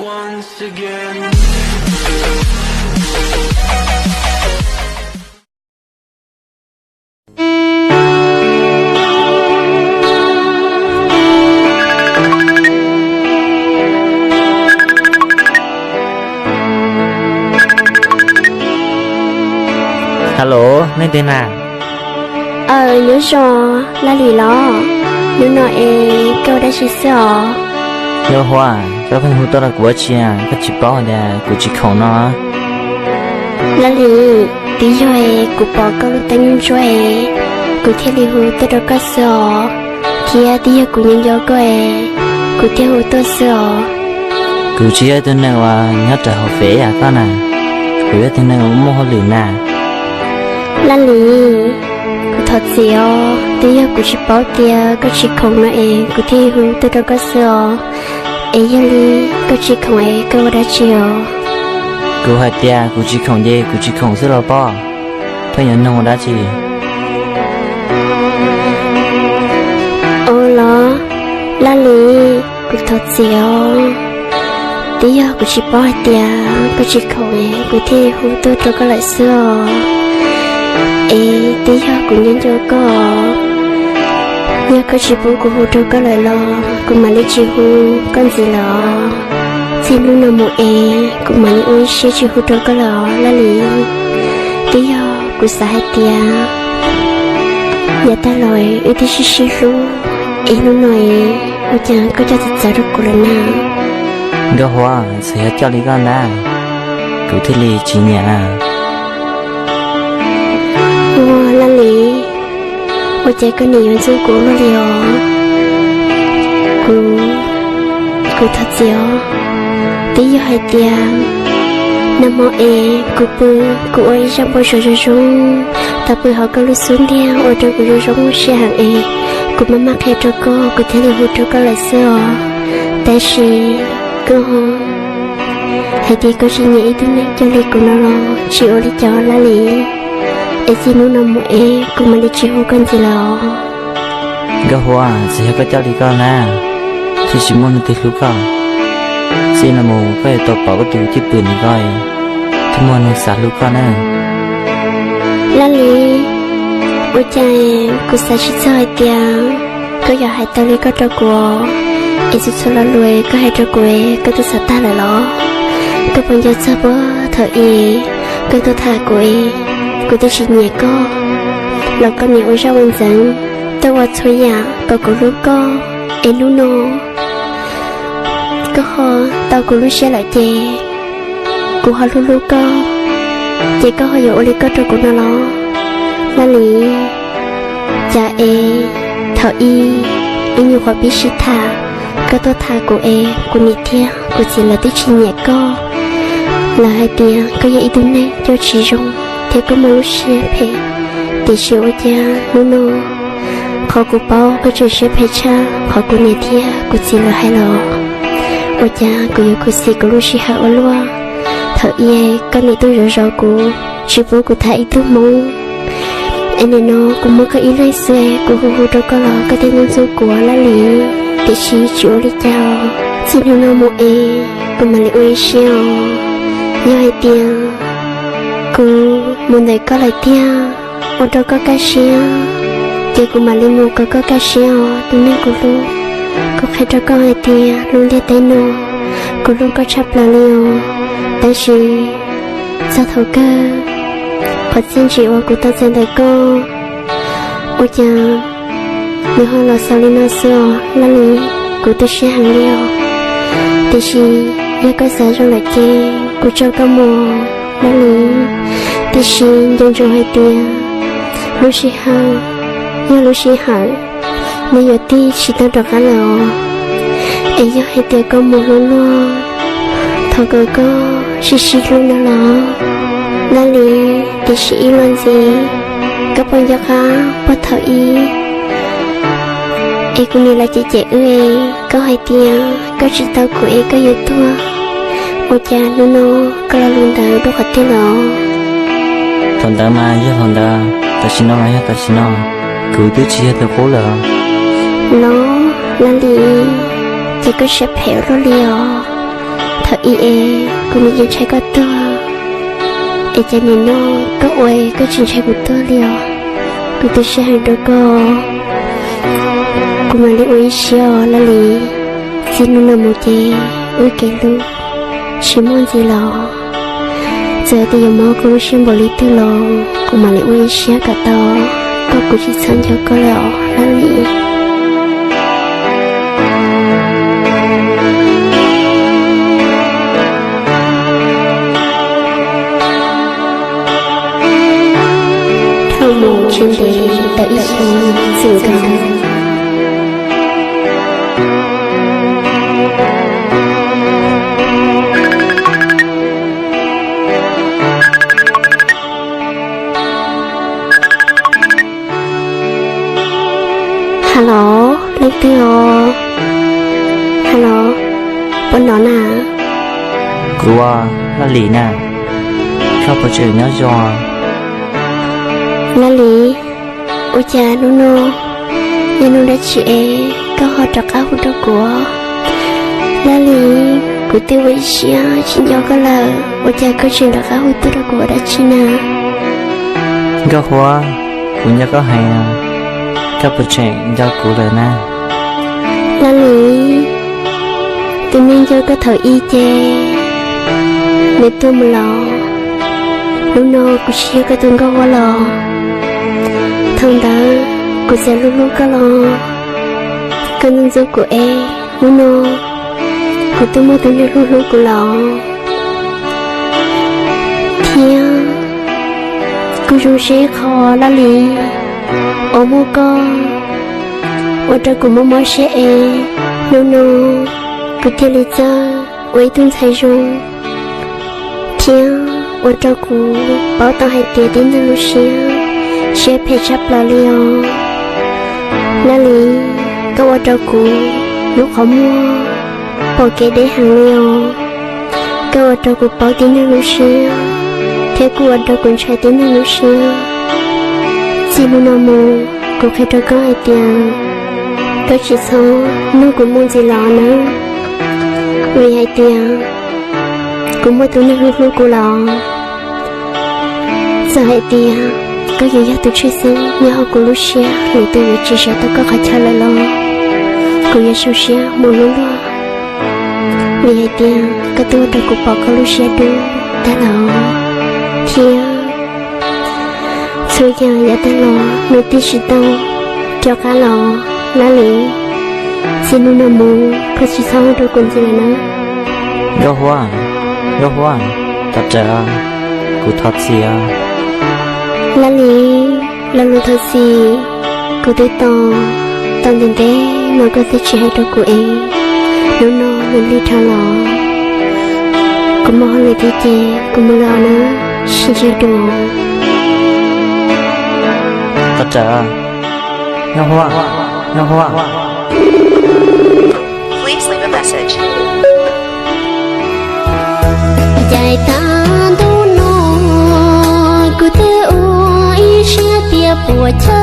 Hello, nej twg na? Aw, nyob zoo, Laj Lis los? Hnub no es koj ua dab tsi xwb os? Nkauj Huab, koj pheej hu tuaj rau kuv ua dab tsi, koj tsis paub tias kuv tsis khoom no? Laj Lis, twb yog es kuv pom koj lub teeb ntsuab es kuv thiaj li hu tuaj rau koj xwb os, thiab twb yog kuv nyob nco koj es kuv thiaj hu tuaj xwb os. Kuv tsis yog ib tug neeg uas nyob rau hauv fem yam koj na, kuv yog ib tug neeg uas muaj hauj lwm na. Laj Lis, kuv thov txim os, twb yog kuv tsis paub tias koj tsis khoom no es kuv thiaj hu tuaj rau koj xwb os. Es yog li koj tsis khoom es koj ua dab tsi os? Kuv hais tias kuv tsis khoom ces kuv tsis khoom xwb los pob, pheej yuav nug ua dab tsi? Ua los, Laj Lis, kuv thov txim os, twb yog kuv tsis paub hais tias koj tsis khoom es kuv thiaj hu tuaj rau koj lawm xwb os. Es twb yog kuv nyob nco koj, yog koj tsis pub kuv hu rau koj lawm los kuv mam li tsis hu koj ntxiv lawm os. Txij hnub no mus es kuv mam li ua ib siab tsis hu rau koj lawm os Laj Lis. Twb yog kuv xav hais tias yav tag los wb twb sib sib hlub, es hnub no es ua cas koj coj txawv txawv rau kuv lawm na? Nkauj Huab, txawm yog coj li koj ntag, kuv thiaj li tsis nyiam. Ua Laj Lis, ua cas koj nim yuav ntxub kuv ua luaj li os? Kuv, kuv thov txim os. Twb yog hais tias nag hmo es kuv pw, kuv ua ib zaj npau suav zoo zoo, tau pw hauv koj lub xub ntiag ua rau kuv zoo zoo siab heev es kuv maj maj qhia rau koj, kuv thiaj li hu rau koj lawm xwb os. Tab sis koj hais tias koj tsis nyiam ib tug neeg coj li kuv no los tsis ua li cas Laj Lis. Es txij hnub no mus es kuv mam li tsis hu koj ntxiv lawm os. Nkauj Huab, txawm yog koj coj li koj na, thiaj tsis muaj neeg twg hlub koj. Txij no mus koj yuav tau pom koj tus cwj pwm ntawm koj, thiaj muaj neeg xav hlub koj na. Laj Lis, ua cas kuv xav tsis txog hais tias koj yuav hais tau li koj rau kuv, es txhua txhua lo lus koj hais rau kuv koj twb xav tag lawm los? Koj puas nco txog puag thaum ub koj tuaj tham kuv es kuv twb tsis nyiam koj los koj nim ua zaj ua ntxeev, tuaj ua txhua yam kom kuv hlub koj, es hnub no koj ho tau kuv lub siab lawm ces kuv ho hlub hlub koj, ces koj ho yuav ua li koj rau kuv no los? Laj Lis, cas es thaum ub ib nyuag qhuav pib sib tham, koj tuaj tham kuv es kuv niam thiab kuv txiv lawv twb tsis nyiam koj. Lawv hais tias koj yog ib tug neeg coj tsis zoo thiab koj muaj lub siab phem, tiam sis ua cas hnub no qhov kuv paub koj tseem siab phem tshaj qhov kuv niam thiab kuv txiv lawv hais los? Ua cas kuv yuav khuv xim kuv lub sij hawm ua luaj? Thaum ub koj nim tuaj zov zov kuv, tsis pub kuv tham ib tug hmoob, es nim no kuv muaj koj ib leeg xwb, kuv hu hu rau koj los koj thiaj ntxub ntxub kuv Laj Lis. Tiam sis tsis ua li cas, txij hnub no mus es kuv mam li ua ib siab os. Yog hais tias kuv mus ntawm koj lawm tiag, ua rau koj kaj siab, ces kuv mam li mus kom koj kaj siab os tus neeg kuv hlub. Kuv qhia rau koj hais tias lub ntiaj teb no, kuv hlub koj tshaj plaws li os. Tab sis txog thaum kawg, qhov txiaj ntsim uas kuv tau txais ntawm koj, ua cas nws ho los xaus li no xwb os Laj Lis. Kuv tu siab heev li os. Tiam sis yog koj xav zoo lawm ces kuv tso koj mus Laj Lis. Tiam sis nco ntsoov hais tias lub sij hawm yog lub sij hawm, nws yuav tig tsis tau rov qab lawm os. Es yog hais tias koj mus hlub luag, thov kom koj sib sib hlub no los Laj Lis. Tiam sis ib los ntxiv, koj puas nco qab puag thaum ub es kuv niam lawv cem cem wb es koj hais tias koj tsis tau kuv es koj yuav tuag, ua cas hnub no koj lo lus ntawd dua qhov twg los? Thaum ntawd mas yog thaum ntawd, tam sim no mas yog tam sim no, kuv twb tsis yog tus qub lawm. Los Laj Lis, ces koj siab phem ua luaj li os. Thaum Ib es kuv nim yeej ntshai koj tuag, es cas nim no koj ua koj tsis ntshai kuv tuag li os? Kuv twb sib hais rau koj, kuv mam li ua ib siab os Laj Lis. Txij hnub no mus ces wb kev hlub tsis muaj ntxiv los, txawm tias yuav mob koj lub siab npaum li twg los kuv mam li ua ib siab kom tau, koj kuv tsis txhob nco koj lawm os Laj Lis. Dhau mus tsis ntev tau ib xyoos txwm nkaus. Hello, leej twg os? Hello, puas hnov na? Kuv, Laj Lis na, koj puas tseem nyob zoo? Laj Lis, ua cas hnub no yog hnub dab tsi es koj ho rov qab hu rau kuv? Laj Lis, kuv twb ua ib siab tsis nco koj lawm, ua cas koj tseem rov qab hu tuaj rau kuv ua dab tsi na? Nkauj Huab, kuv nco koj heev, koj puas tseem nco kuv lawm na? Laj Lis, tus neeg nco koj thaum ub ces nws tuag mus los, hnub no kuv tsis yog koj tus Nkauj Huab los. Thaum ntawd kuv txawm hlub hlub koj los koj ntxub ntxub kuv es hnub no kuv twb muaj tus neeg hlub hlub kuv los. Thiab kuj zoo siab ib qho Laj Lis, uas muaj koj ua rau kuv mob mob siab es hnub no kuv thiaj li txawj ua ib tug ntxhais zoo, thiab ua rau kuv paub tau hais tias tib neeg lub siab, siab phem tshaj plaws li os. Laj Lis, koj ua rau kuv lub qhov muag pom kev deb heev li os. Koj ua rau kuv paub tib neeg lub siab, thiab kuj ua rau kuv ntshai tib neeg lub siab. Txij hnub no mus, kuv qhia rau koj hais tias koj tsis txhob nug kuv mus ntxiv los nawb, vim hais tias kuv muaj tus neeg hlub hlub kuv los. Txawm hais tias koj yuav yog tus tshwj xeeb nyob hauv kuv lub siab, lwm tus yuav tsis sawv tau koj qhov chaw lawm los, kuv yuav zoo siab mus hlub luag, vim hais tias koj twb ua rau kuv pom koj lub siab dub tag lawm, thiab txhua yam yav tag los nws twb tsis tau rov qab los. Laj Lis, txij hnub no mus koj tsis txhob hu rau kuv ntxiv lawm na. Nkauj Huab, Nkauj Huab, thov rawm, kuv thov txim. Laj Lis, lo lus thov txim kuv twb tos tau ntev ntev no koj twb tsis hais rau kuv es hnub no nws lig dhau los, kuv muaj hauj lwm thiab ces kuv mus lawm na, sib ntsib dua. Thov rawm, Nkauj Huab, Nkauj Huab. Caij tag ntuj no kuv twb ua ib siab tias puas chawj